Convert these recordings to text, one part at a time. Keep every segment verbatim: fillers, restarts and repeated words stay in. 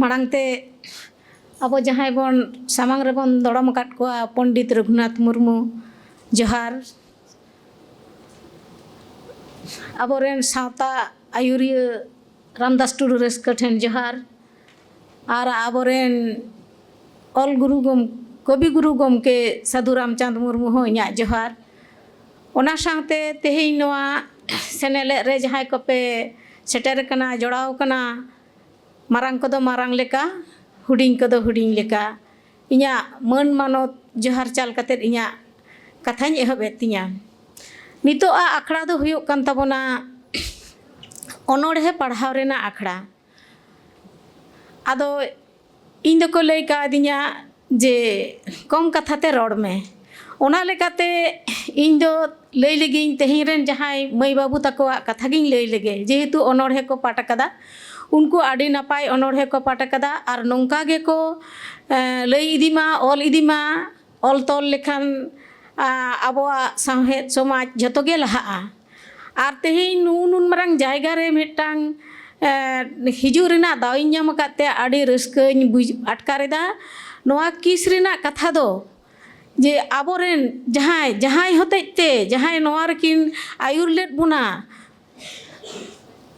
ᱢᱟᱲᱟᱝ ᱛᱮ ᱟᱵᱚ ᱡᱟᱦᱟᱸᱭ ᱵᱚᱱ ᱥᱟᱢᱟᱝ ᱨᱮᱵᱚᱱ ᱫᱚᱲᱚᱢ ᱟᱠᱟᱫ ᱠᱚᱣᱟ, ᱯᱚᱱᱰᱤᱛ ᱨᱚᱜᱷᱩᱱᱟᱛᱷ ᱢᱩᱨᱢᱩ, ᱡᱚᱦᱟᱨ᱾ ᱟᱵᱚᱨᱮᱱ ᱥᱟᱶᱛᱟ ᱟᱹᱭᱩᱨᱤᱭᱟᱹ ᱨᱟᱢᱫᱟᱥ ᱴᱩᱰᱩ ᱨᱟᱹᱥᱠᱟᱹ ᱴᱷᱮᱱ ᱡᱚᱦᱟᱨ᱾ ᱟᱨ ᱟᱵᱚᱨᱮᱱ ᱚᱞ ᱜᱩᱨᱩ ᱜᱚᱢ-, ᱠᱚᱵᱤ ᱜᱩᱨᱩ ᱜᱚᱢᱠᱮ ᱥᱟᱹᱫᱷᱩ ᱨᱟᱢᱪᱟᱸᱫᱽ ᱢᱩᱨᱢᱩ ᱦᱚᱸ ᱤᱧᱟᱹᱜ ᱡᱚᱦᱟᱨ᱾ ᱚᱱᱟ ᱥᱟᱶᱛᱮ ᱛᱮᱦᱮᱧ ᱱᱚᱣᱟ ᱥᱮᱱᱮᱞᱮᱫ ᱨᱮ ᱡᱟᱦᱟᱸᱭ ᱠᱚᱯᱮ ᱥᱮᱴᱮᱨ ᱟᱠᱟᱱᱟ, ᱡᱚᱲᱟᱣ ᱟᱠᱟᱱᱟ, ᱢᱟᱨᱟᱝ ᱠᱚᱫᱚ ᱢᱟᱨᱟᱝ ᱞᱮᱠᱟ, ᱦᱩᱰᱤᱧ ᱠᱚᱫᱚ ᱦᱩᱰᱤᱧ ᱞᱮᱠᱟ, ᱤᱧᱟᱹᱜ ᱢᱟᱹᱱ ᱢᱟᱱᱚᱛ ᱡᱚᱦᱟᱨ ᱪᱟᱞ ᱠᱟᱛᱮᱫ ᱤᱧᱟᱹᱜ ᱠᱟᱛᱷᱟᱧ ᱮᱦᱚᱵᱮᱫ ᱛᱤᱧᱟᱹ᱾ ᱱᱤᱛᱚᱜᱟᱜ ᱟᱠᱷᱲᱟ ᱫᱚ ᱦᱩᱭᱩᱜ ᱠᱟᱱ ᱛᱟᱵᱚᱱᱟ ᱚᱱᱚᱬᱦᱮ ᱯᱟᱲᱦᱟᱣ ᱨᱮᱱᱟᱜ ᱟᱠᱷᱲᱟ᱾ ᱟᱫᱚ ᱤᱧ ᱫᱚᱠᱚ ᱞᱟᱹᱭ ᱠᱟᱣᱫᱤᱧᱟ ᱡᱮ ᱠᱚᱢ ᱠᱟᱛᱷᱟ ᱛᱮ ᱨᱚᱲ ᱢᱮ᱾ ᱚᱱᱟ ᱞᱮᱠᱟᱛᱮ ᱤᱧ ᱫᱚ ᱞᱟᱹᱭ ᱞᱮᱜᱤᱧ, ᱛᱮᱦᱮᱧ ᱨᱮᱱ ᱡᱟᱦᱟᱸᱭ ᱢᱟᱹᱭ ᱵᱟᱹᱵᱩ ᱛᱟᱠᱚᱣᱟᱜ ᱠᱟᱛᱷᱟ ᱜᱤᱧ ᱞᱟᱹᱭ ᱞᱮᱜᱮ, ᱡᱮᱦᱮᱛᱩ ᱚᱱᱚᱬᱦᱮ ᱠᱚ ᱯᱟᱴ ᱟᱠᱟᱫᱟ, ᱩᱱᱠᱩ ᱟᱹᱰᱤ ᱱᱟᱯᱟᱭ ᱚᱱᱚᱬᱦᱮ ᱠᱚ ᱯᱟᱴ ᱟᱠᱟᱫᱟ᱾ ᱟᱨ ᱱᱚᱝᱠᱟ ᱜᱮᱠᱚ, ᱮᱸ, ᱞᱟᱹᱭ ᱤᱫᱤ ᱢᱟ, ᱚᱞ ᱤᱫᱤ ᱢᱟ᱾ ᱚᱞ ᱛᱚᱞ ᱞᱮᱠᱷᱟᱱ, ᱟ, ᱟᱵᱚᱣᱟᱜ ᱥᱟᱶᱦᱮᱫ ᱥᱚᱢᱟᱡᱽ ᱡᱷᱚᱛᱚ ᱜᱮ ᱞᱟᱦᱟᱜᱼᱟ᱾ ᱟᱨ ᱛᱮᱦᱮᱧ ᱱᱩᱜᱼᱩ ᱱᱩᱱ ᱢᱟᱨᱟᱝ ᱡᱟᱭᱜᱟ ᱨᱮ ᱢᱤᱫᱴᱟᱝ, ᱮ, ᱦᱤᱡᱩᱜ ᱨᱮᱱᱟᱜ ᱫᱟᱣ ᱤᱧ ᱧᱟᱢ ᱟᱠᱟᱫ ᱛᱮ ᱟᱹᱰᱤ ᱨᱟᱹᱥᱠᱟᱹᱧ ᱵᱩᱡᱽ, ᱟᱴᱠᱟᱨ ᱮᱫᱟ᱾ ᱱᱚᱣᱟ ᱠᱤᱥ ᱨᱮᱱᱟᱜ ᱠᱟᱛᱷᱟ ᱫᱚ ᱡᱮ ᱟᱵᱚᱨᱮᱱ ᱡᱟᱦᱟᱸᱭ, ᱡᱟᱦᱟᱸᱭ ᱦᱚᱛᱮᱡ ᱛᱮ, ᱡᱟᱦᱟᱸᱭ ᱱᱚᱣᱟ ᱨᱮᱠᱤᱱ ᱟᱹᱭᱩᱨ ᱞᱮᱫ ᱵᱚᱱᱟ,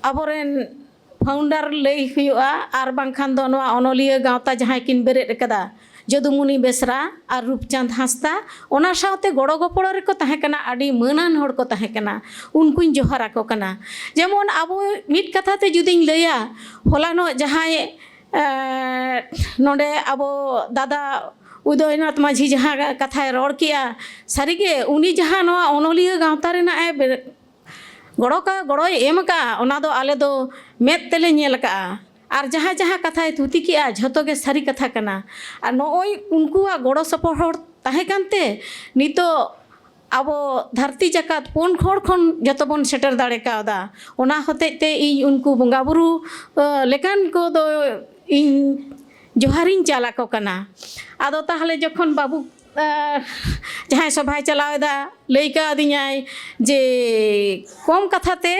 ᱟᱵᱚᱨᱮᱱ founder ᱞᱟᱹᱭ ᱦᱩᱭᱩᱜᱼᱟ, ᱟᱨ ᱵᱟᱝᱠᱷᱟᱱ ᱫᱚ ᱱᱚᱣᱟ ᱚᱱᱚᱞᱤᱭᱟᱹ ᱜᱟᱶᱛᱟ ᱡᱟᱦᱟᱸᱭ ᱠᱤᱱ ᱵᱮᱨᱮᱫ ᱟᱠᱟᱫᱟ, ᱡᱚᱫᱩᱢᱩᱱᱤ ᱵᱮᱥᱨᱟ ᱟᱨ ᱨᱩᱯᱪᱟᱸᱫᱽ ᱦᱟᱸᱥᱫᱟ, ᱚᱱᱟ ᱥᱟᱶᱛᱮ ᱜᱚᱲᱚ ᱜᱚᱯᱚᱲᱚ ᱨᱮᱠᱚ ᱛᱟᱦᱮᱸ ᱠᱟᱱᱟ, ᱟᱹᱰᱤ ᱢᱟᱹᱱᱟᱱ ᱦᱚᱲ ᱠᱚ ᱛᱟᱦᱮᱸ ᱠᱟᱱᱟ, ᱩᱱᱠᱩᱧ ᱡᱚᱦᱟᱨ ᱟᱠᱚ ᱠᱟᱱᱟ᱾ ᱡᱮᱢᱚᱱ ᱟᱵᱚ ᱢᱤᱫ ᱠᱟᱛᱷᱟ ᱛᱮ ᱡᱩᱫᱤᱧ ᱞᱟᱹᱭᱟ, ᱦᱚᱞᱟᱱᱚᱜ ᱡᱟᱦᱟᱸᱭ, ᱮᱸ, ᱱᱚᱰᱮ ᱟᱵᱚ ᱫᱟᱫᱟ ᱩᱫᱚᱭᱱᱟᱛᱷ ᱢᱟᱹᱡᱷᱤ ᱡᱟᱦᱟᱸ ᱠᱟᱛᱷᱟᱭ ᱨᱚᱲ ᱠᱮᱜᱼᱟ, ᱥᱟᱹᱨᱤᱜᱮ ᱩᱱᱤ ᱡᱟᱦᱟᱸ ᱱᱚᱣᱟ ᱚᱱᱚᱞᱤᱭᱟᱹ ᱜᱟᱶᱛᱟ ᱨᱮᱱᱟᱜ ᱮ ᱵᱮ-, ᱜᱚᱲᱚ ᱠᱟ-, ᱜᱚᱲᱚᱭ ᱮᱢ ᱟᱠᱟᱫᱼᱟ, ᱚᱱᱟ ᱫᱚ ᱟᱞᱮ ᱫᱚ ᱢᱮᱫ ᱛᱮᱞᱮ ᱧᱮᱞ ᱟᱠᱟᱫᱼᱟ᱾ ᱟᱨ ᱡᱟᱦᱟᱸ ᱡᱟᱦᱟᱸ ᱠᱟᱛᱷᱟᱭ ᱛᱷᱩᱛᱤ ᱠᱮᱜᱼᱟ, ᱡᱷᱚᱛᱚ ᱜᱮ ᱥᱟᱹᱨᱤ ᱠᱟᱛᱷᱟ ᱠᱟᱱᱟ᱾ ᱟᱨ ᱱᱚᱜᱼᱚᱭ ᱩᱱᱠᱩᱣᱟᱜ ᱜᱚᱲᱚ ᱥᱚᱯᱚᱦᱚᱫ ᱛᱟᱦᱮᱸ ᱠᱟᱱᱛᱮ ᱱᱤᱛᱚᱜ ᱟᱵᱚ ᱫᱷᱟᱹᱨᱛᱤ ᱡᱟᱠᱟᱛ ᱯᱩᱱ ᱦᱚᱲ ᱠᱷᱚᱱ ᱡᱚᱛᱚ ᱵᱚᱱ ᱥᱮᱴᱮᱨ ᱫᱟᱲᱮ ᱠᱟᱣᱫᱟ᱾ ᱚᱱᱟ ᱦᱚᱛᱮᱡ ᱛᱮ ᱤᱧ ᱩᱱᱠᱩ ᱵᱚᱸᱜᱟ ᱵᱩᱨᱩ, ᱟᱹ, ᱞᱮᱠᱟᱱ ᱠᱚᱫᱚ ᱤᱧ ᱡᱚᱦᱟᱨᱤᱧ ᱪᱟᱞ ᱟᱠᱚ ᱠᱟᱱᱟ᱾ ᱟᱫᱚ ᱛᱟᱦᱚᱞᱮ ᱡᱚᱠᱷᱚᱱ ᱵᱟᱹᱵᱩ, ᱟᱹ, ᱡᱟᱦᱟᱸᱭ ᱥᱚᱵᱷᱟᱭ ᱪᱟᱞᱟᱣ ᱮᱫᱟ, ᱞᱟᱹᱭ ᱠᱟᱣᱫᱤᱧᱟᱭ ᱡᱮ ᱠᱚᱢ ᱠᱟᱛᱷᱟ ᱛᱮ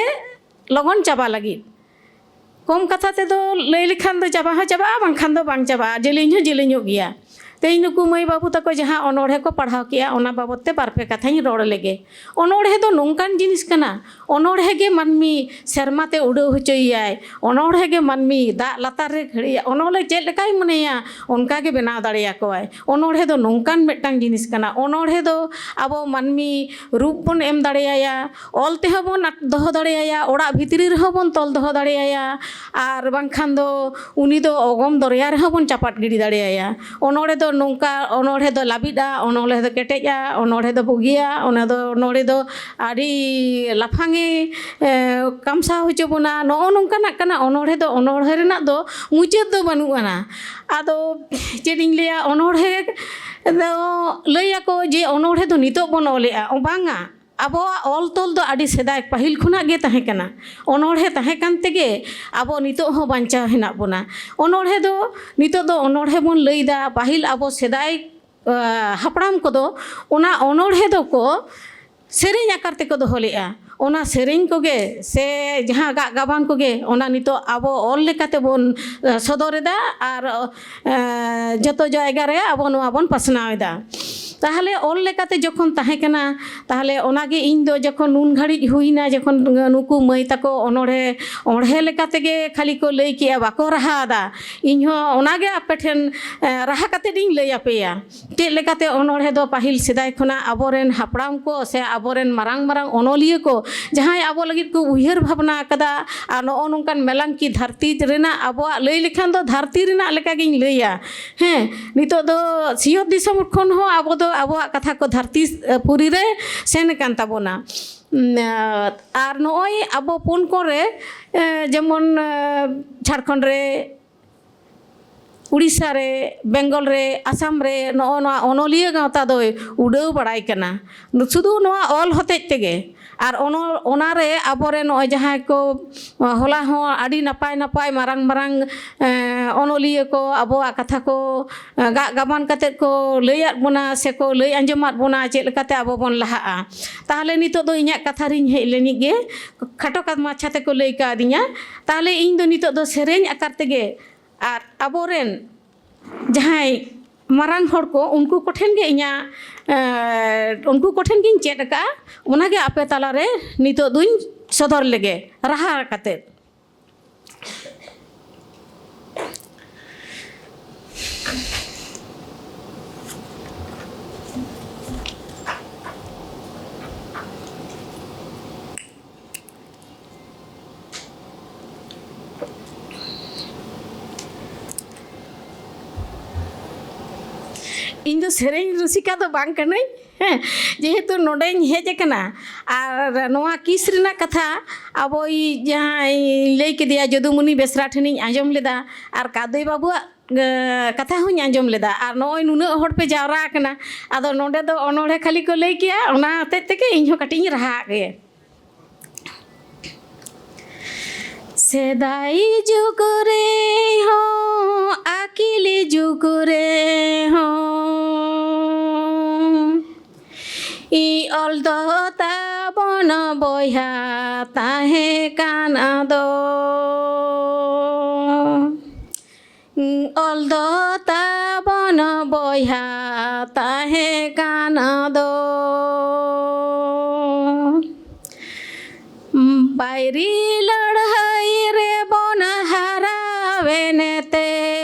ᱞᱚᱜᱚᱱ ᱪᱟᱵᱟ ᱞᱟᱹᱜᱤᱫ᱾ ᱠᱚᱢ ᱠᱟᱛᱷᱟ ᱛᱮᱫᱚ ᱞᱟᱹᱭ ᱞᱮᱠᱷᱟᱱ ᱫᱚ ᱪᱟᱵᱟ ᱦᱚᱸ ᱪᱟᱵᱟᱜᱼᱟ, ᱵᱟᱝᱠᱷᱟᱱ ᱫᱚ ᱵᱟᱝ ᱪᱟᱵᱟᱜᱼᱟ, ᱡᱮᱞᱮᱧ ᱦᱚᱸ ᱡᱮᱞᱮᱧᱚᱜ ᱜᱮᱭᱟ᱾ ᱛᱮᱦᱮᱧ ᱱᱩᱠᱩ ᱢᱟᱹᱭ ᱵᱟᱹᱵᱩ ᱛᱟᱠᱚ ᱡᱟᱦᱟᱸ ᱚᱱᱚᱬᱦᱮ ᱠᱚ ᱯᱟᱲᱦᱟᱣ ᱠᱮᱜᱼᱟ, ᱚᱱᱟ ᱵᱟᱵᱚᱫ ᱛᱮ ᱵᱟᱨ ᱯᱮ ᱠᱟᱛᱷᱟᱧ ᱨᱚᱲ ᱞᱮᱜᱮ᱾ ᱚᱱᱚᱬᱦᱮ ᱫᱚ ᱱᱚᱝᱠᱟᱱ ᱡᱤᱱᱤᱥ ᱠᱟᱱᱟ, ᱚᱱᱚᱬᱦᱮ ᱜᱮ ᱢᱟᱹᱱᱢᱤ ᱥᱮᱨᱢᱟ ᱛᱮ ᱩᱰᱟᱹᱣ ᱦᱚᱪᱚᱭᱮᱭᱟᱭ, ᱚᱱᱚᱬᱦᱮ ᱜᱮ ᱢᱟᱹᱱᱢᱤ ᱫᱟᱜ ᱞᱟᱛᱟᱨ ᱨᱮ ᱜᱷᱟᱹᱲᱤᱭᱟ, ᱚᱱᱚᱬᱦᱮ ᱪᱮᱫ ᱞᱮᱠᱟᱭ ᱢᱚᱱᱮᱭᱟ ᱚᱱᱠᱟ ᱜᱮ ᱵᱮᱱᱟᱣ ᱫᱟᱲᱮᱭᱟᱠᱚᱣᱟᱭ᱾ ᱚᱱᱚᱬᱦᱮ ᱫᱚ ᱱᱚᱝᱠᱟᱱ ᱢᱤᱫᱴᱟᱝ ᱡᱤᱱᱤᱥ ᱠᱟᱱᱟ, ᱚᱱᱚᱬᱦᱮ ᱫᱚ ᱟᱵᱚ ᱢᱟᱹᱱᱢᱤ ᱨᱩᱯ ᱵᱚᱱ ᱮᱢ ᱫᱟᱲᱮᱭᱟᱭᱟ, ᱚᱞ ᱛᱮᱦᱚᱸ ᱵᱚᱱ ᱟᱴ-, ᱫᱚᱦᱚ ᱫᱟᱲᱮᱭᱟᱭᱟ, ᱚᱲᱟᱜ ᱵᱷᱤᱛᱨᱤ ᱨᱮᱦᱚᱸ ᱵᱚᱱ ᱛᱚᱞ ᱫᱚᱦᱚ ᱫᱟᱲᱮᱭᱟᱭᱟ, ᱟᱨ ᱵᱟᱝᱠᱷᱟᱱ ᱫᱚ ᱩᱱᱤ ᱫᱚ ᱚᱜᱚᱢ ᱫᱚᱨᱭᱟ ᱨᱮᱦᱚᱸ ᱵᱚᱱ ᱪᱟᱯᱟᱫ ᱜᱤᱰᱤ ᱫᱟᱲᱮᱭᱟᱭᱟ᱾ ᱚᱱᱚᱬᱦᱮ ᱫᱚ ᱱᱚᱝᱠᱟ, ᱚᱱᱚᱬᱦᱮ ᱫᱚ ᱞᱟᱹᱵᱤᱫᱼᱟ, ᱚᱱᱚᱬᱦᱮ ᱫᱚ ᱠᱮᱴᱮᱡᱼᱟ, ᱚᱱᱟ ᱫᱚ ᱚᱱᱚᱬᱦᱮ ᱫᱚ ᱟᱹᱰᱤ ᱞᱟᱯᱷᱟᱝ ᱮ, ᱮ, ᱠᱟᱢᱥᱟᱣ ᱦᱚᱪᱚ ᱵᱚᱱᱟ᱾ ᱱᱚᱜᱼᱚ ᱱᱚᱝᱠᱟᱱᱟᱜ ᱠᱟᱱᱟ᱾ ᱚᱱᱚᱬᱦᱮ ᱫᱚ, ᱚᱱᱚᱬᱦᱮ ᱨᱮᱱᱟᱜ ᱫᱚ ᱢᱩᱪᱟᱹᱫ ᱫᱚ ᱵᱟᱹᱱᱩᱜ ᱟᱱᱟ᱾ ᱟᱫᱚ ᱪᱮᱫ ᱤᱧ ᱞᱟᱹᱭᱟ, ᱚᱱᱚᱬᱦᱮ ᱫᱚ ᱞᱟᱹᱭᱟᱠᱚ ᱡᱮ ᱚᱱᱚᱬᱦᱮ ᱫᱚ ᱱᱤᱛᱚᱜ ᱵᱚᱱ ᱚᱞᱮᱜᱼᱟ, ᱵᱟᱝᱟ, ᱟᱵᱚᱣᱟᱜ ᱚᱞ ᱛᱚᱞ ᱫᱚ ᱟᱹᱰᱤ ᱥᱮᱫᱟᱭ ᱯᱟᱹᱦᱤᱞ ᱠᱷᱚᱱᱟᱜ ᱜᱮ ᱛᱟᱦᱮᱸ ᱠᱟᱱᱟ᱾ ᱚᱱᱚᱬᱦᱮ ᱛᱟᱦᱮᱸ ᱠᱟᱱ ᱛᱮᱜᱮ ᱟᱵᱚ ᱱᱤᱛᱚᱜ ᱦᱚᱸ ᱵᱟᱧᱪᱟᱣ ᱦᱮᱱᱟᱜ ᱵᱚᱱᱟ᱾ ᱚᱱᱚᱬᱦᱮ ᱫᱚ, ᱱᱤᱛᱚᱜ ᱫᱚ ᱚᱱᱚᱬᱦᱮ ᱵᱚᱱ ᱞᱟᱹᱭᱫᱟ, ᱯᱟᱹᱦᱤᱞ ᱟᱵᱚ ᱥᱮᱫᱟᱭ, ᱟ, ᱦᱟᱯᱲᱟᱢ ᱠᱚᱫᱚ ᱚᱱᱟ ᱚᱱᱚᱬᱦᱮ ᱫᱚᱠᱚ ᱥᱮᱨᱮᱧ ᱟᱠᱟᱨ ᱛᱮᱠᱚ ᱫᱚᱦᱚ ᱞᱮᱜᱼᱟ᱾ ᱚᱱᱟ ᱥᱮᱨᱮᱧ ᱠᱚᱜᱮ ᱥᱮ ᱡᱟᱦᱟᱸ ᱜᱟᱜ ᱜᱟᱵᱟᱱ ᱠᱚᱜᱮ, ᱚᱱᱟ ᱱᱤᱛᱚᱜ ᱟᱵᱚ ᱚᱞ ᱞᱮᱠᱟᱛᱮ ᱵᱚᱱ, ᱟ, ᱥᱚᱫᱚᱨ ᱮᱫᱟ ᱟᱨ, ᱟ, ᱡᱚᱛᱚ ᱡᱟᱭᱜᱟ ᱨᱮ ᱟᱵᱚ ᱱᱚᱣᱟ ᱵᱚᱱ ᱯᱟᱥᱱᱟᱣ ᱮᱫᱟ᱾ ᱛᱟᱦᱚᱞᱮ ᱚᱞ ᱞᱮᱠᱟᱛᱮ ᱡᱚᱠᱷᱚᱱ ᱛᱟᱦᱮᱸ ᱠᱟᱱᱟ, ᱛᱟᱦᱚᱞᱮ ᱚᱱᱟᱜᱮ ᱤᱧ ᱫᱚ ᱡᱚᱠᱷᱚᱱ ᱱᱩᱱ ᱜᱷᱟᱹᱲᱤᱡ ᱦᱩᱭᱱᱟ, ᱡᱚᱠᱷᱚᱱ ᱱᱩᱠᱩ ᱢᱟᱹᱭ ᱛᱟᱠᱚ ᱚᱱᱚᱬᱦᱮ, ᱚᱬᱦᱮ ᱞᱮᱠᱟ ᱛᱮᱜᱮ ᱠᱷᱟᱹᱞᱤ ᱠᱚ ᱞᱟᱹᱭ ᱠᱮᱜᱼᱟ, ᱵᱟᱠᱚ ᱨᱟᱦᱟ ᱟᱫᱟ, ᱤᱧ ᱦᱚᱸ ᱚᱱᱟᱜᱮ ᱟᱯᱮ ᱴᱷᱮᱱ, ᱮ, ᱨᱟᱦᱟ ᱠᱟᱛᱮᱫ ᱤᱧ ᱞᱟᱹᱭ ᱟᱯᱮᱭᱟ᱾ ᱪᱮᱫ ᱞᱮᱠᱟᱛᱮ ᱚᱱᱚᱬᱦᱮ ᱫᱚ ᱯᱟᱹᱦᱤᱞ ᱥᱮᱫᱟᱭ ᱠᱷᱚᱱᱟᱜ ᱟᱵᱚᱨᱮᱱ ᱦᱟᱯᱲᱟᱢ ᱠᱚ ᱥᱮ ᱟᱵᱚᱨᱮᱱ ᱢᱟᱨᱟᱝ ᱢᱟᱨᱟᱝ ᱚᱱᱚᱞᱤᱭᱟᱹ ᱠᱚ, ᱡᱟᱦᱟᱸᱭ ᱟᱵᱚ ᱞᱟᱹᱜᱤᱫ ᱠᱚ ᱩᱭᱦᱟᱹᱨ ᱵᱷᱟᱵᱽᱱᱟ ᱟᱠᱟᱫᱟ, ᱟᱨ ᱱᱚᱜᱼᱚ ᱱᱚᱝᱠᱟᱱ ᱢᱮᱞᱟᱝᱠᱤ ᱫᱷᱟᱹᱨᱛᱤ ᱨᱮᱱᱟᱜ, ᱟᱵᱚᱣᱟᱜ ᱞᱟᱹᱭ ᱞᱮᱠᱷᱟᱱ ᱫᱚ ᱫᱷᱟᱹᱨᱛᱤ ᱨᱮᱱᱟᱜ ᱞᱮᱠᱟᱜᱤᱧ ᱞᱟᱹᱭᱟ᱾ ᱦᱮᱸ, ᱱᱤᱛᱚᱜ ᱫᱚ ᱥᱤᱧᱚᱛ ᱫᱤᱥᱚᱢ ᱠᱷᱚᱱ ᱦᱚᱸ ᱟᱵᱚ ᱫᱚ ᱟᱵᱚᱣᱟᱜ ᱠᱟᱛᱷᱟ ᱠᱚ ᱫᱷᱟᱹᱨᱛᱤ, ᱮ, ᱯᱩᱨᱤ ᱨᱮ ᱥᱮᱱ ᱟᱠᱟᱱ ᱛᱟᱵᱚᱱᱟ᱾ ᱩᱢ, ᱟᱨ ᱱᱚᱜᱼᱚᱭ ᱟᱵᱚ ᱯᱩᱱ ᱠᱚᱬ ᱨᱮ, ᱮ, ᱡᱮᱢᱚᱱ, ᱮ, ᱡᱷᱟᱲᱠᱷᱚᱸᱰ ᱨᱮ, ᱩᱲᱤᱥᱥᱟ ᱨᱮ, ᱵᱮᱝᱜᱚᱞ ᱨᱮ, ᱟᱥᱟᱢ ᱨᱮ ᱱᱚᱜᱼᱚ ᱱᱚᱣᱟ ᱚᱱᱚᱞᱤᱭᱟᱹ ᱜᱟᱶᱛᱟ ᱫᱚᱭ ᱩᱰᱟᱹᱣ ᱵᱟᱲᱟᱭ ᱠᱟᱱᱟ, ᱥᱩᱫᱷᱩ ᱱᱚᱣᱟ ᱚᱞ ᱦᱚᱛᱮᱡ ᱛᱮᱜᱮ᱾ ᱟᱨ ᱚᱱᱚ-, ᱚᱱᱟᱨᱮ ᱟᱵᱚᱨᱮᱱ ᱱᱚᱜᱼᱚᱭ ᱡᱟᱦᱟᱸᱭ ᱠᱚ, ᱦᱚᱞᱟ ᱦᱚᱸ ᱟᱹᱰᱤ ᱱᱟᱯᱟᱭ ᱱᱟᱯᱟᱭ ᱢᱟᱨᱟᱝ ᱢᱟᱨᱟᱝ, ᱮᱸ, ᱚᱱᱚᱞᱤᱭᱟᱹ ᱠᱚ ᱟᱵᱚᱣᱟᱜ ᱠᱟᱛᱷᱟ ᱠᱚ ᱜᱟᱜ ᱜᱟᱵᱟᱱ ᱠᱟᱛᱮᱫ ᱠᱚ ᱞᱟᱹᱭᱟᱫ ᱵᱚᱱᱟ ᱥᱮᱠᱚ ᱞᱟᱹᱭ ᱟᱸᱡᱚᱢᱟᱫ ᱵᱚᱱᱟ ᱪᱮᱫ ᱞᱮᱠᱟᱛᱮ ᱟᱵᱚ ᱵᱚᱱ ᱞᱟᱦᱟᱜᱼᱟ᱾ ᱛᱟᱦᱚᱞᱮ ᱱᱤᱛᱚᱜ ᱫᱚ ᱤᱧᱟᱹᱜ ᱠᱟᱛᱷᱟ ᱨᱤᱧ ᱦᱮᱡ ᱞᱮᱱᱤᱡ ᱜᱮ, ᱠᱷᱟᱴᱚ ᱠᱟᱛ ᱢᱟᱪᱷᱟ ᱛᱮᱠᱚ ᱞᱟᱹᱭ ᱠᱟᱣᱫᱤᱧᱟ᱾ ᱛᱟᱦᱚᱞᱮ ᱤᱧ ᱫᱚ ᱱᱤᱛᱚᱜ ᱫᱚ ᱥᱮᱨᱮᱧ ᱟᱠᱟᱨ ᱛᱮᱜᱮ ᱟᱨ ᱟᱵᱚᱨᱮᱱ ᱡᱟᱦᱟᱸᱭ ᱢᱟᱨᱟᱝ ᱦᱚᱲ ᱠᱚ, ᱩᱱᱠᱩ ᱠᱚᱴᱷᱮᱱ ᱜᱮ ᱤᱧᱟᱹᱜ, ᱮᱸ, ᱩᱱᱠᱩ ᱠᱚᱴᱷᱮᱱ ᱜᱤᱧ ᱪᱮᱫ ᱟᱠᱟᱫᱼᱟ᱾ ᱚᱱᱟᱜᱮ ᱟᱯᱮ ᱛᱟᱞᱟᱨᱮ ᱱᱤᱛᱚᱜ ᱫᱩᱧ ᱥᱚᱫᱚᱨ ᱞᱮᱜᱮ ᱨᱟᱦᱟ ᱠᱟᱛᱮᱫ᱾ ᱤᱧ ᱫᱚ ᱥᱮᱨᱮᱧ ᱨᱩᱥᱤᱠᱟ ᱫᱚ ᱵᱟᱝ ᱠᱟᱹᱱᱟᱹᱧ, ᱦᱮᱸ, ᱡᱮᱦᱮᱛᱩ ᱱᱚᱰᱮᱧ ᱦᱮᱡ ᱟᱠᱟᱱᱟ᱾ ᱟᱨ ᱱᱚᱣᱟ ᱠᱤᱥ ᱨᱮᱱᱟᱜ ᱠᱟᱛᱷᱟ ᱟᱵᱚᱭᱤᱡ ᱡᱟᱦᱟᱸᱭ ᱞᱟᱹᱭ ᱠᱮᱫᱮᱭᱟ, ᱡᱚᱫᱩᱢᱩᱱᱤ ᱵᱮᱥᱨᱟ ᱴᱷᱮᱱᱤᱧ ᱟᱸᱡᱚᱢ ᱞᱮᱫᱟ, ᱟᱨ ᱠᱟᱫᱟᱹᱭ ᱵᱟᱹᱵᱩᱣᱟᱜ, ᱮ, ᱠᱟᱛᱷᱟ ᱦᱚᱸᱧ ᱟᱸᱡᱚᱢ ᱞᱮᱫᱟ᱾ ᱟᱨ ᱱᱚᱜᱼᱚᱭ ᱱᱩᱱᱟᱹᱜ ᱦᱚᱲ ᱯᱮ ᱡᱟᱣᱨᱟ ᱟᱠᱟᱱᱟ, ᱟᱫᱚ ᱱᱚᱰᱮ ᱫᱚ ᱚᱱᱚᱬᱦᱮ ᱠᱷᱟᱹᱞᱤ ᱠᱚ ᱞᱟᱹᱭ ᱠᱮᱭᱟ, ᱚᱱᱟ ᱦᱚᱛᱮᱡ ᱛᱮᱜᱮ ᱤᱧ ᱦᱚᱸ ᱠᱟᱹᱴᱤᱡ ᱤᱧ ᱨᱟᱦᱟ ᱟᱫ ᱜᱮ᱾ ᱥᱮᱫᱟᱭ ᱡᱩᱜᱽ ᱨᱮᱦᱚᱸ, ᱟᱹᱠᱤᱞ ᱡᱩᱜᱽ ᱨᱮᱦᱚᱸ, ᱤ ᱚᱞ ᱫᱚ ᱛᱟᱵᱚᱱ ᱵᱚᱭᱦᱟ ᱛᱟᱦᱮᱸ ᱠᱟᱱ ᱫᱚ᱾ ᱚᱞ ᱫᱚ ᱛᱟᱵᱚᱱ ᱵᱚᱭᱦᱟ ᱛᱟᱦᱮᱸ ᱠᱟᱱ ᱫᱚ᱾ ᱵᱟᱭᱨᱤ ᱞᱟᱹᱲᱦᱟᱹᱭ ᱨᱮᱵᱚᱱ ᱦᱟᱨᱟᱣᱮᱱ ᱛᱮ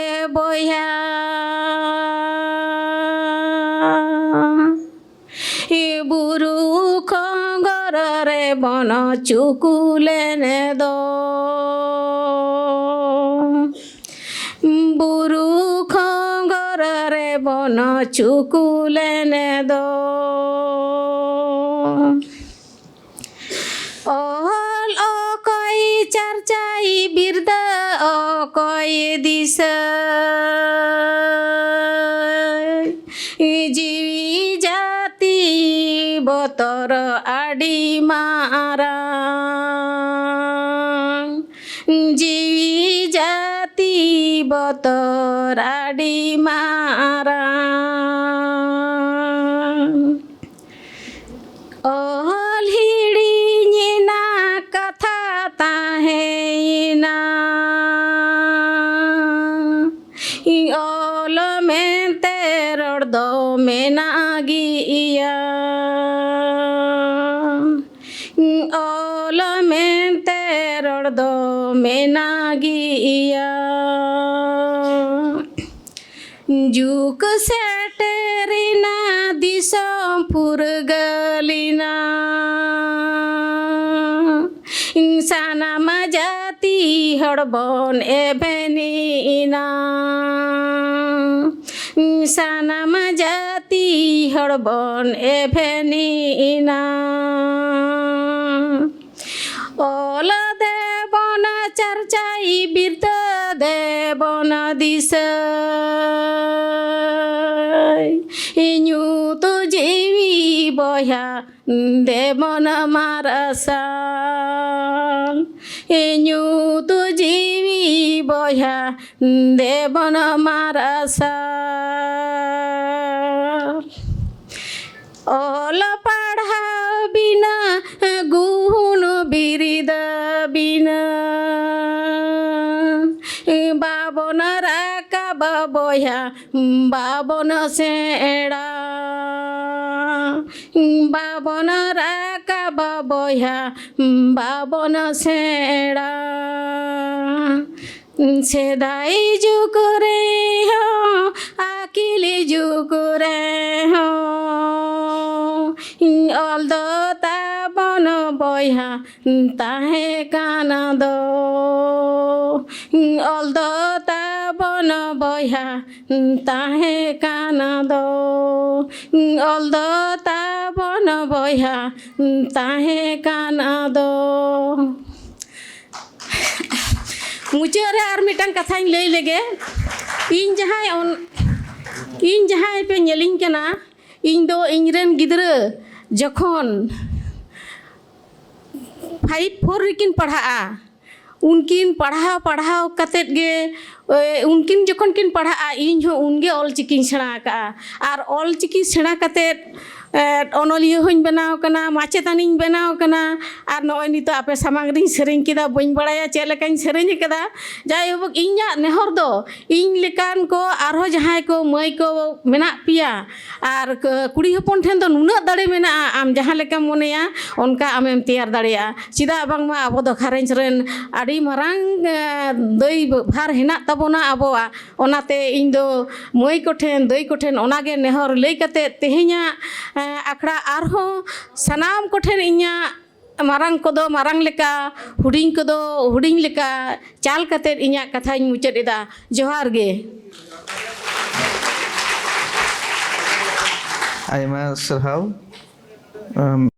ᱵᱚᱭᱦᱟ, ᱵᱩᱨᱩ ᱠᱷᱚᱸᱜᱚᱨ ᱨᱮᱵᱚᱱ ᱪᱩᱠᱩᱞᱮᱱ ᱫᱚ᱾ ᱵᱩᱨᱩ ᱠᱷᱚᱸᱜᱚᱨ ᱨᱮᱵᱚᱱ ᱪᱩᱠᱩᱞᱮᱱ ᱫᱚ᱾ ᱚᱞ ᱚᱠᱚᱭ ᱪᱟᱨᱪᱟᱭ, ᱵᱤᱨᱫᱟᱹ ᱚᱠᱚᱭ ᱫᱤᱥᱟᱹᱭ, ᱡᱤᱣᱤ ᱡᱟᱹᱛᱤ ᱵᱚᱛᱚᱨ ᱟᱹᱰᱤ ᱢᱟᱨᱟᱝ, ᱡᱤᱣᱤ ᱡᱟᱹᱛᱤ ᱵᱚᱛᱚᱨ ᱟᱹᱰᱤ ᱢᱟᱨᱟᱝ᱾ ᱚᱞ ᱦᱤᱲᱤᱧᱮᱱᱟ, ᱠᱟᱛᱷᱟ ᱛᱟᱦᱮᱸᱭᱮᱱᱟ᱾ ᱚᱞ ᱢᱮᱱᱛᱮ ᱨᱚᱲ ᱫᱚ ᱢᱮᱱᱟᱜ ᱜᱮᱭᱟ᱾ ᱚᱞ ᱢᱮᱱᱛᱮ ᱨᱚᱲ ᱫᱚ ᱢᱮᱱᱟᱜ ᱜᱮᱭᱟ᱾ ᱡᱩᱜᱽ ᱥᱮᱴᱮᱨᱮᱱᱟ, ᱫᱤᱥᱚᱢ ᱯᱷᱩᱨᱜᱟᱹᱞᱮᱱᱟ᱾ ᱥᱟᱱᱟᱢ ᱡᱟᱹᱛᱤ ᱦᱚᱲ ᱵᱚᱱ ᱮᱵᱷᱮᱱᱮᱱᱟ᱾ ᱥᱟᱱᱟᱢ ᱡᱟᱹᱛᱤ ᱦᱚᱲ ᱵᱚᱱ ᱮᱵᱷᱮᱱᱮᱱᱟ᱾ ᱚᱞ ᱫᱮᱵᱚᱱ ᱪᱟᱨᱪᱟᱭ, ᱵᱤᱨᱫᱟᱹ ᱫᱮᱵᱚᱱ ᱫᱤᱥᱟᱹᱭ᱾ ᱧᱩᱛ ᱡᱤᱣᱤ ᱵᱚᱭᱦᱟ ᱫᱮᱵᱚᱱ ᱢᱟᱨᱥᱟᱞ᱾ ᱧᱩᱛ ᱡᱤᱣᱤ ᱵᱚᱭᱦᱟ ᱫᱮᱵᱚᱱ ᱢᱟᱨᱥᱟᱞ᱾ ᱚᱞ ᱯᱟᱲᱦᱟᱣ ᱵᱤᱱᱟ, ᱜᱩᱱ ᱵᱤᱨᱫᱟᱹ ᱵᱤᱱᱟ ᱵᱟᱵᱚᱱ ᱨᱟᱠᱟᱵ ᱵᱚᱭᱦᱟ, ᱵᱟᱵᱚᱱ ᱥᱮᱬᱟ᱾ ᱵᱟᱵᱚᱱ ᱨᱟᱠᱟᱵ ᱵᱚᱭᱦᱟ, ᱵᱟᱵᱚᱱ ᱥᱮᱬᱟ᱾ ᱥᱮᱫᱟᱭ ᱡᱩᱜᱽ ᱨᱮᱦᱚᱸ, ᱟᱹᱠᱤᱞ ᱡᱩᱜᱽ ᱨᱮᱦᱚᱸ, ᱚᱞ ᱫᱚ ᱛᱟᱵᱚᱱ ᱵᱚᱭᱦᱟ ᱛᱟᱦᱮᱸ ᱠᱟᱱ ᱫᱚ᱾ ᱚᱞ ᱫᱚ ᱛᱟᱵᱚᱱ ᱵᱚᱭᱦᱟ ᱛᱟᱦᱮᱸ ᱠᱟᱱ ᱫᱚ᱾ ᱚᱞ ᱫᱚ ᱛᱟᱵᱚᱱ ᱵᱚᱭᱦᱟ ᱛᱟᱦᱮᱸ ᱠᱟᱱ ᱫᱚ᱾ ᱢᱩᱪᱟᱹᱫ ᱨᱮ ᱟᱨ ᱢᱤᱫᱴᱟᱝ ᱠᱟᱛᱷᱟᱧ ᱞᱟᱹᱭ ᱞᱮᱜᱮ᱾ ᱤᱧ ᱡᱟᱦᱟᱸᱭ ᱚᱱ-, ᱤᱧ ᱡᱟᱦᱟᱸᱭ ᱯᱮ ᱧᱮᱞᱤᱧ ᱠᱟᱱᱟ, ᱤᱧ ᱫᱚ ᱤᱧ ᱨᱮᱱ ᱜᱤᱫᱽᱨᱟᱹ ᱡᱚᱠᱷᱚᱱ ᱯᱷᱟᱭᱤᱵᱷ ᱯᱷᱳᱨ ᱨᱮᱠᱤᱱ ᱯᱟᱲᱦᱟᱜᱼᱟ, ᱩᱱᱠᱤᱱ ᱯᱟᱲᱦᱟᱣ ᱯᱟᱲᱦᱟᱣ ᱠᱟᱛᱮᱫ ᱜᱮ, ᱮ, ᱩᱱᱠᱤᱱ ᱡᱚᱠᱷᱚᱱ ᱠᱤᱱ ᱯᱟᱲᱦᱟᱜᱼᱟ, ᱤᱧ ᱦᱚᱸ ᱩᱱᱜᱮ ᱚᱞᱪᱤᱠᱤᱧ ᱥᱮᱬᱟ ᱟᱠᱟᱫᱼᱟ᱾ ᱟᱨ ᱚᱞᱪᱤᱠᱤ ᱥᱮᱬᱟ ᱠᱟᱛᱮᱫ, ᱮ, ᱚᱱᱚᱞᱤᱭᱟᱹ ᱦᱚᱸᱧ ᱵᱮᱱᱟᱣ ᱠᱟᱱᱟ, ᱢᱟᱪᱮᱛᱟᱱᱤᱧ ᱵᱮᱱᱟᱣ ᱠᱟᱱᱟ᱾ ᱟᱨ ᱱᱚᱜᱼᱚᱭ ᱱᱤᱛᱚᱜ ᱟᱯᱮ ᱥᱟᱢᱟᱝ ᱨᱤᱧ ᱥᱮᱨᱮᱧ ᱠᱮᱫᱟ, ᱵᱟᱹᱧ ᱵᱟᱲᱟᱭᱟ ᱪᱮᱫ ᱞᱮᱠᱟᱧ ᱥᱮᱨᱮᱧ ᱟᱠᱟᱫᱟ᱾ ᱡᱟᱭᱦᱳᱠ, ᱤᱧᱟᱹᱜ ᱱᱮᱦᱚᱨ ᱫᱚ ᱤᱧ ᱞᱮᱠᱟᱱ ᱠᱚ ᱟᱨᱦᱚᱸ ᱡᱟᱦᱟᱸᱭ ᱠᱚ ᱢᱟᱹᱭ ᱠᱚ ᱢᱮᱱᱟᱜ ᱯᱮᱭᱟ, ᱟᱨ ᱠ-, ᱠᱩᱲᱤ ᱦᱚᱯᱚᱱ ᱴᱷᱮᱱ ᱫᱚ ᱱᱩᱱᱟᱹᱜ ᱫᱟᱲᱮ ᱢᱮᱱᱟᱜᱼᱟ, ᱟᱢ ᱡᱟᱦᱟᱸ ᱞᱮᱠᱟᱢ ᱢᱚᱱᱮᱭᱟ ᱚᱱᱠᱟ ᱟᱢᱮᱢ ᱛᱮᱭᱟᱨ ᱫᱟᱲᱮᱭᱟᱜᱼᱟ᱾ ᱪᱮᱫᱟᱜ ᱵᱟᱝᱢᱟ ᱟᱵᱚ ᱫᱚ ᱜᱷᱟᱨᱚᱸᱡᱽ ᱨᱮᱱ ᱟᱹᱰᱤ ᱢᱟᱨᱟᱝ, ᱮ, ᱫᱟᱹᱭ ᱵᱷᱟᱨ ᱦᱮᱱᱟᱜ ᱛᱟᱵᱚᱱᱟ ᱟᱵᱚᱣᱟᱜ᱾ ᱚᱱᱟᱛᱮ ᱤᱧ ᱫᱚ ᱢᱟᱹᱭ ᱠᱚᱴᱷᱮᱱ, ᱫᱟᱹᱭ ᱠᱚᱴᱷᱮᱱ ᱚᱱᱟᱜᱮ ᱱᱮᱦᱚᱨ ᱞᱟᱹᱭ ᱠᱟᱛᱮ ᱛᱮᱦᱮᱧᱟᱜ, ᱮ, ᱟᱠᱷᱲᱟ ᱟᱨᱦᱚᱸ ᱥᱟᱱᱟᱢ ᱠᱚᱴᱷᱮᱱ ᱤᱧᱟᱹᱜ ᱢᱟᱨᱟᱝ ᱠᱚᱫᱚ ᱢᱟᱨᱟᱝ ᱞᱮᱠᱟ, ᱦᱩᱰᱤᱧ ᱠᱚᱫᱚ ᱦᱩᱰᱤᱧ ᱞᱮᱠᱟ ᱪᱟᱞ ᱠᱟᱛᱮᱫ ᱤᱧᱟᱹᱜ ᱠᱟᱛᱷᱟᱧ ᱢᱩᱪᱟᱹᱫ ᱮᱫᱟ᱾ ᱡᱚᱦᱟᱨ ᱜᱮ᱾ ᱟᱭᱢᱟ ᱥᱟᱨᱦᱟᱣ᱾ ᱟᱢ,